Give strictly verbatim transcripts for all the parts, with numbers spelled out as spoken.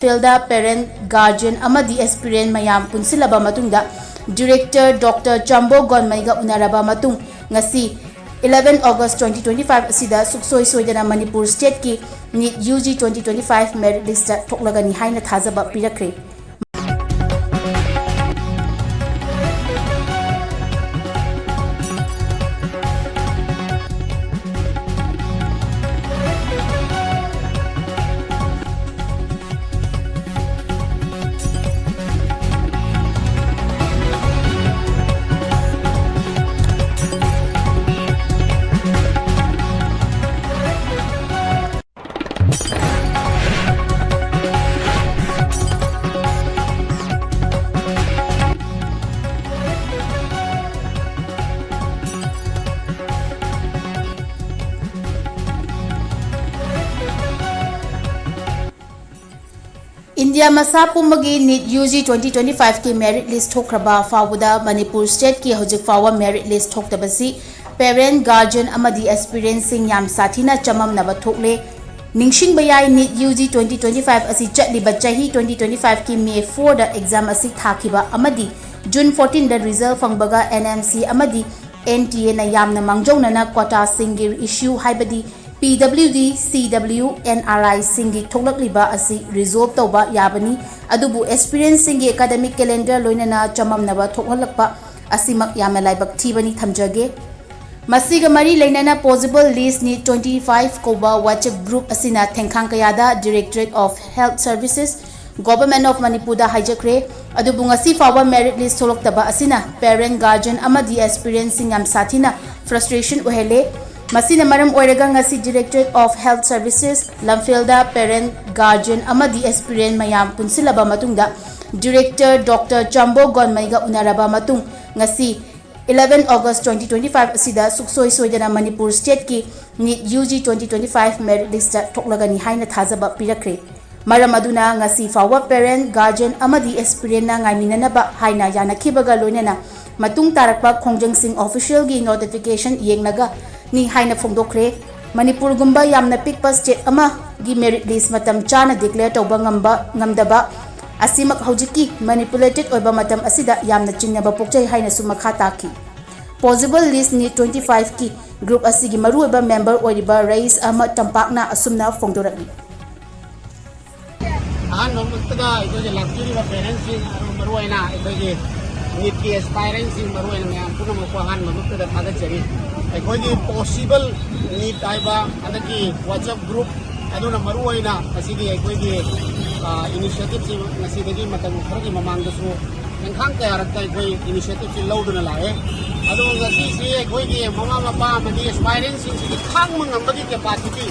ꯐꯤꯜꯗ parent, guardian ꯑꯃꯗꯤ aspirant ꯃꯌꯥꯝ ꯄꯨꯟꯁꯤꯜꯂꯕ ꯃꯇꯨꯡꯗ Director Doctor ꯆꯥꯝꯕꯣ ꯒꯣꯟꯃꯩꯒ ꯎꯅꯔꯕ ꯃꯇꯨꯡ ꯉꯁꯤ eleven August twenty twenty five ꯑꯁꯤꯗ ꯁꯨꯛꯁꯣꯏ ꯁꯣꯏꯗꯅ Manipur stateꯀꯤ NEET UG twenty twenty five merit listꯇ ꯊꯣꯛꯂꯒꯅꯤ ꯍꯥꯏꯅ ꯊꯥꯖꯕ ꯄꯤꯔꯛꯈ꯭ꯔꯦ꯫ ꯏꯟꯗꯤꯌꯥ ꯃꯁꯥ ꯄꯨꯝꯕꯒꯤ NEET UG twenty twenty fiveꯀꯤ merit list ꯊꯣꯛꯈ꯭ꯔꯕ ꯐꯥꯎꯕꯗ ꯃꯅꯤꯄꯨꯔ stateꯀꯤ ꯍꯧꯖꯤꯛ ꯐꯥꯎꯕ merit list ꯊꯣꯛꯇꯕꯁꯤ parent, guardian ꯑꯃꯗꯤ aspirantꯁꯤꯡ ꯌꯥꯝ ꯁꯥꯊꯤꯅ ꯆꯃꯝꯅꯕ ꯊꯣꯛꯂꯦ꯫ ꯅꯤꯡꯁꯤꯡꯕ ꯌꯥꯏ, NEET UG twenty twenty five ꯑꯁꯤ ꯆꯠꯂꯤꯕ ꯆꯍꯤ twenty twenty fiveꯀꯤ May fourꯗ exam ꯑꯁꯤ ꯊꯥꯈꯤꯕ ꯑꯃꯗꯤ June fourteenꯗ result ꯐꯪꯕꯒ NMC ꯑꯃꯗꯤ NTAꯅ ꯌꯥꯝꯅ ꯃꯥꯡꯖꯧꯅꯅ quotaꯁꯤꯡꯒꯤ issue, ꯍꯥꯏꯕꯗꯤ PWD, CW, NRIꯁꯤꯡꯒꯤ ꯊꯣꯛꯂꯛꯂꯤꯕ ꯑꯁꯤ resolve ꯇꯧꯕ ꯌꯥꯕꯅꯤ꯫ ꯑꯗꯨꯕꯨ aspirantꯁꯤꯡꯒꯤ academic calendar ꯂꯣꯏꯅꯅ ꯆꯃꯝꯅꯕ ꯊꯣꯛꯍꯜꯂꯛꯄ ꯑꯁꯤꯃꯛ ꯌꯥꯝꯅ ꯂꯥꯏꯕꯛ ꯊꯤꯕꯅꯤ꯫ ꯊꯝꯖꯒꯦ꯫ ꯃꯁꯤꯒ ꯃꯔꯤ ꯂꯩꯅꯅ possible list NEET twenty five ꯀꯧꯕ WhatsApp group ꯑꯁꯤꯅ ꯊꯦꯡꯈꯥꯡ ꯀꯌꯥꯗ Directorate of Health Services, Government of ꯃꯅꯤꯄꯨꯔꯗ ꯍꯥꯏꯖꯈ꯭ꯔꯦ꯫ ꯑꯗꯨꯕꯨ ꯉꯁꯤ ꯐꯥꯎꯕ merit list ꯊꯣꯛꯂꯛꯇꯕ ꯑꯁꯤꯅ parent, guardian ꯑꯃꯗꯤ aspirantꯁꯤꯡ ꯌꯥꯝ ꯁꯥꯊꯤꯅ frustration ꯑꯣꯏꯍꯜꯂꯦ꯫ ꯃꯁꯤꯅ ꯃꯔꯝ ꯑꯣꯏꯔꯒ ꯉꯁꯤ Directorate of Health Services ꯂꯝꯐꯦꯜꯗ parent, guardian ꯑꯃꯗꯤ aspirant ꯃꯌꯥꯝ ꯄꯨꯟꯁꯤꯜꯂꯕ ꯃꯇꯨꯡꯗ Director Doctor ꯆꯥꯝꯕꯣ ꯒꯣꯟꯃꯩꯒ ꯎꯅꯔꯕ ꯃꯇꯨꯡ ꯉꯁꯤ eleven August twenty twenty five ꯑꯁꯤꯗ ꯁꯨꯛꯁꯣꯏ ꯁꯣꯏꯗꯅ Manipur stateꯀꯤ NEET UG twenty twenty five merit listꯇ ꯊꯣꯛꯂꯒꯅꯤ ꯍꯥꯏꯅ ꯊꯥꯖꯕ ꯄꯤꯔꯛꯈ꯭ꯔꯦ꯫ ꯃꯔꯝ ꯑꯗꯨꯅ ꯉꯁꯤ ꯐꯥꯎꯕ parent, guardian ꯑꯃꯗꯤ aspirantꯅ ꯉꯥꯏꯃꯤꯟꯅꯅꯕ ꯍꯥꯏꯅ ꯌꯥꯅꯈꯤꯕꯒ ꯂꯣꯏꯅꯅ ꯃꯇꯨꯡ ꯇꯥꯔꯛꯄ ꯈꯣꯡꯖꯪꯁꯤꯡ officialꯒꯤ notification ꯌꯦꯡꯂꯒꯅꯤ ꯍꯥꯏꯅ ꯐꯣꯡꯗꯣꯛꯈ꯭ꯔꯦ꯫ ꯃꯅꯤꯄꯨꯔꯒꯨꯝꯕ ꯌꯥꯝꯅ ꯄꯤꯛꯄ state ꯑꯃ ꯒꯤ merit list ꯃꯇꯝ ꯆꯥꯅ declare ꯇꯧꯕ ꯉꯝꯕ ꯉꯝꯗꯕ ꯑꯁꯤꯃꯛ ꯍꯧꯖꯤꯛꯀꯤ manipulated ꯑꯣꯏꯕ ꯃꯇꯝ ꯑꯁꯤꯗ ꯌꯥꯝꯅ ꯆꯤꯡꯅꯕ ꯄꯣꯛꯆꯩ ꯍꯥꯏꯅꯁꯨ ꯃꯈꯥ ꯇꯥꯈꯤ꯫ Possible list NEET twenty five ꯀꯤ group ꯑꯁꯤꯒꯤ ꯃꯔꯨꯑꯣꯏꯕ member ꯑꯣꯏꯔꯤꯕ ꯔꯌꯤꯁ ꯑꯍꯃꯗ ꯇꯝꯄꯥꯛꯅ ꯑꯁꯨꯝꯅ ꯐꯣꯡꯗꯣꯔꯛꯂꯤ꯫ ꯑꯍꯥꯟꯕ ꯃꯛꯇꯗ ꯑꯩꯈꯣꯏꯒꯤ ꯂꯥꯛꯄꯤꯔꯤꯕ parentsꯁꯤꯡ, ꯃꯔꯨꯑꯣꯏꯅ ꯑꯩꯈꯣꯏꯒꯤ NEETꯀꯤ aspirantꯁꯤꯡ, ꯃꯔꯨꯑꯣꯏꯅ ꯃꯌꯥꯝ ꯄꯨꯝꯅꯃꯛꯄꯨ ꯑꯍꯥꯟꯕ ꯃꯛꯇꯗ ꯊꯥꯒꯠꯆꯔꯤ꯫ ꯑꯩꯈꯣꯏꯒꯤ Possible NEET ꯍꯥꯏꯕ ꯍꯟꯗꯛꯀꯤ WhatsApp group ꯑꯗꯨꯅ ꯃꯔꯨꯑꯣꯏꯅ ꯉꯁꯤꯒꯤ ꯑꯩꯈꯣꯏꯒꯤ, ꯑ, initiativeꯁꯤ ꯉꯁꯤꯗꯒꯤ ꯃꯇꯝ ꯈꯔꯒꯤ ꯃꯃꯥꯡꯗꯁꯨ ꯈꯣꯡꯊꯥꯡ ꯀꯌꯥꯔꯛꯇ ꯑꯩꯈꯣꯏ initiativeꯁꯤ ꯂꯧꯗꯨꯅ ꯂꯥꯛꯑꯦ꯫ ꯑꯗꯨꯕꯨ ꯉꯁꯤꯁꯤ ꯑꯩꯈꯣꯏꯒꯤ ꯃꯃꯥ ꯃꯄꯥ ꯑꯃꯗꯤ aspirantꯁꯤꯡꯁꯤꯒꯤ ꯈꯥꯡꯕ ꯉꯝꯕꯒꯤ capacity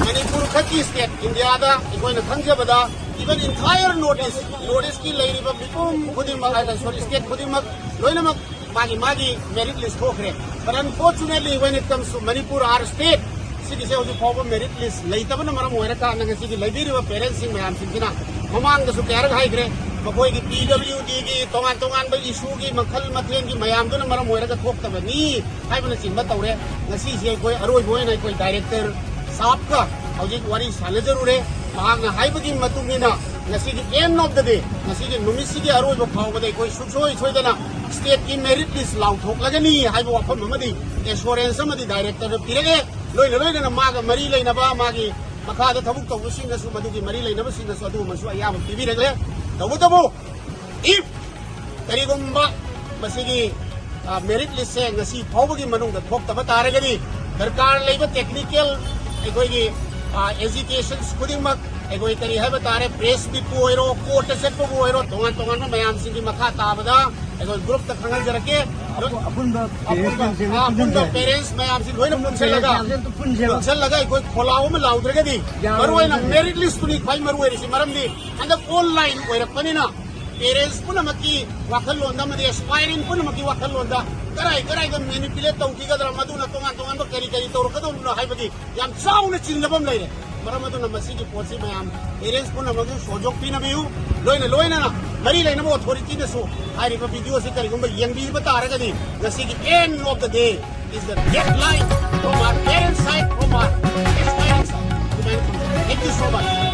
ꯃꯅꯤꯄꯨꯔ ꯈꯛꯀꯤ state, ꯏꯟꯗꯤꯌꯥꯗ ꯑꯩꯈꯣꯏꯅ ꯈꯪꯖꯕꯗ even entire North East, North Eastꯀꯤ ꯂꯩꯔꯤꯕ ꯃꯤꯄꯨꯝ ꯈꯨꯗꯤꯡꯃꯛ, sorry, state ꯈꯨꯗꯤꯡꯃꯛ ꯂꯣꯏꯅꯃꯛ ꯃꯥꯒꯤ ꯃꯥꯒꯤ merit list ꯊꯣꯛꯈ꯭ꯔꯦ꯫ But unfortunately, when it comes to Manipur, our state, ꯁꯤꯒꯤꯁꯦ ꯍꯧꯖꯤꯛ ꯐꯥꯎꯕ merit list ꯂꯩꯇꯕꯅ ꯃꯔꯝ ꯑꯣꯏꯔꯀꯥꯟꯗ ꯉꯁꯤꯒꯤ ꯂꯩꯕꯤꯔꯤꯕ parentsꯁꯤꯡ ꯃꯌꯥꯝꯁꯤꯡꯁꯤꯅ ꯃꯃꯥꯡꯗꯁꯨ ꯀꯌꯥꯔꯛ ꯍꯥꯏꯈ꯭ꯔꯦ, ꯃꯈꯣꯏꯒꯤ PWDꯒꯤ ꯇꯣꯉꯥꯟ ꯇꯣꯉꯥꯟꯕ issueꯒꯤ ꯃꯈꯜ ꯃꯊꯦꯜꯒꯤ ꯃꯌꯥꯝꯗꯨꯅ ꯃꯔꯝ ꯑꯣꯏꯔꯒ ꯊꯣꯛꯇꯕꯅꯤ ꯍꯥꯏꯕꯅꯆꯤꯡꯕ ꯇꯧꯔꯦ꯫ ꯉꯁꯤꯁꯦ ꯑꯩꯈꯣꯏ ꯑꯔꯣꯏꯕ ꯑꯣꯏꯅ ꯑꯩꯈꯣꯏ director ꯁꯥꯍꯕꯀ ꯍꯧꯖꯤꯛ ꯋꯥꯔꯤ ꯁꯥꯟꯅꯖꯔꯨꯔꯦ꯫ ꯃꯍꯥꯛꯅ ꯍꯥꯏꯕꯒꯤ ꯃꯇꯨꯡ ꯏꯟꯅ ꯉꯁꯤꯒꯤ end of the day, ꯉꯁꯤꯒꯤ ꯅꯨꯃꯤꯠꯁꯤꯒꯤ ꯑꯔꯣꯏꯕ ꯐꯥꯎꯕꯗ ꯑꯩꯈꯣꯏ ꯁꯨꯡꯁꯣꯏ ꯁꯣꯏꯗꯅ stateꯀꯤ merit list ꯂꯥꯎꯊꯣꯛꯂꯒꯅꯤ ꯍꯥꯏꯕ ꯋꯥꯐꯝ ꯑꯃꯗꯤ assurance ꯑꯃꯗꯤ directorꯗ ꯄꯤꯔꯛꯑꯦ꯫ ꯂꯣꯏꯅ ꯂꯣꯏꯅꯅ ꯃꯥꯒ ꯃꯔꯤ ꯂꯩꯅꯕ, ꯃꯥꯒꯤ ꯃꯈꯥꯗ ꯊꯕꯛ ꯇꯧꯕꯁꯤꯡꯅꯁꯨ, ꯃꯗꯨꯒꯤ ꯃꯔꯤ ꯂꯩꯅꯕꯁꯤꯡꯅꯁꯨ ꯑꯗꯨꯒꯨꯝꯕꯁꯨ ꯑꯌꯥꯕ ꯄꯤꯕꯤꯔꯛꯂꯦ꯫ ꯇꯧꯕꯇꯕꯨ, if ꯀꯔꯤꯒꯨꯝꯕ ꯃꯁꯤꯒꯤ, ꯑ, merit listꯁꯦ ꯉꯁꯤ ꯐꯥꯎꯕꯒꯤ ꯃꯅꯨꯡꯗ ꯊꯣꯛꯇꯕ ꯇꯥꯔꯒꯗꯤ, ꯗꯔꯀꯥꯔ ꯂꯩꯕ technical ꯑꯩꯈꯣꯏꯒꯤ, ꯑ, agitations ꯈꯨꯗꯤꯡꯃꯛ, ꯑꯩꯈꯣꯏ ꯀꯔꯤ ꯍꯥꯏꯕ ꯇꯥꯔꯦ, press meetꯄꯨ ꯑꯣꯏꯔꯣ, courtꯇ ꯆꯠꯄꯕꯨ ꯑꯣꯏꯔꯣ, ꯇꯣꯉꯥꯟ ꯇꯣꯉꯥꯟꯕ ꯃꯌꯥꯝꯁꯤꯡꯒꯤ ꯃꯈꯥ ꯇꯥꯕꯗ ꯑꯩꯈꯣꯏ groupꯇ ꯈꯪꯍꯟꯖꯔꯛꯀꯦ꯫ ꯑꯄꯨꯟꯕ ꯑꯄꯨꯟꯕ, parents ꯑ, ꯑꯄꯨꯟꯕ ꯄꯨꯟꯁꯦ꯫ Parents ꯃꯌꯥꯝꯁꯤ ꯂꯣꯏꯅ ꯄꯨꯟꯁꯤꯜꯂꯒ, ꯄꯨꯟꯁꯤꯜꯂꯒ ꯑꯩꯈꯣꯏ ꯈꯣꯜꯂꯥꯎ ꯑꯃ ꯂꯥꯎꯗ꯭ꯔꯒꯗꯤ ꯌꯥꯔꯣꯏ꯫ ꯃꯔꯨꯑꯣꯏꯅ merit listꯇꯨꯅꯤ ꯈ꯭ꯋꯥꯏ ꯃꯔꯨ ꯑꯣꯏꯔꯤꯁꯤ꯫ ꯃꯔꯝꯗꯤ ꯍꯟꯗꯛ online ꯑꯣꯏꯔꯛꯄꯅꯤꯅ parents ꯄꯨꯝꯅꯃꯛꯀꯤ ꯋꯥꯈꯜꯂꯣꯟꯗ ꯑꯃꯗꯤ aspirant ꯄꯨꯝꯅꯃꯛꯀꯤ ꯋꯥꯈꯜꯂꯣꯟꯗ ꯀꯔꯥꯏ ꯀꯔꯥꯏꯗ manipulate ꯇꯧꯈꯤꯒꯗ꯭ꯔꯥ, ꯃꯗꯨꯅ ꯇꯣꯉꯥꯟ ꯇꯣꯉꯥꯟꯕ ꯀꯔꯤ ꯀꯔꯤ ꯇꯧꯔꯛꯀꯗꯧꯔꯤꯕꯅꯣ ꯍꯥꯏꯕꯗꯤ ꯌꯥꯝ ꯆꯥꯎꯅ ꯆꯤꯡꯅꯕ ꯑꯃ ꯂꯩꯔꯦ꯫ ꯃꯔꯝ ꯑꯗꯨꯅ ꯃꯁꯤꯒꯤ ꯄꯣꯠꯁꯤ ꯃꯌꯥꯝ parents ꯄꯨꯝꯅꯃꯛꯁꯨ ꯁꯍꯌꯣꯒ ꯄꯤꯅꯕꯤꯌꯨ꯫ ꯂꯣꯏꯅ ꯂꯣꯏꯅꯅ ꯃꯔꯤ ꯂꯩꯅꯕ authorityꯅꯁꯨ ꯍꯥꯏꯔꯤꯕ videoꯁꯤ ꯀꯔꯤꯒꯨꯝꯕ ꯌꯦꯡꯕꯤꯕ ꯇꯥꯔꯒꯗꯤ, ꯉꯁꯤꯒꯤ end of the day is the deadline from our parents' side, from our aspirants' side. ꯑꯗꯨꯃꯥꯏꯅ ꯊꯝꯖꯒꯦ꯫ Thank you so much.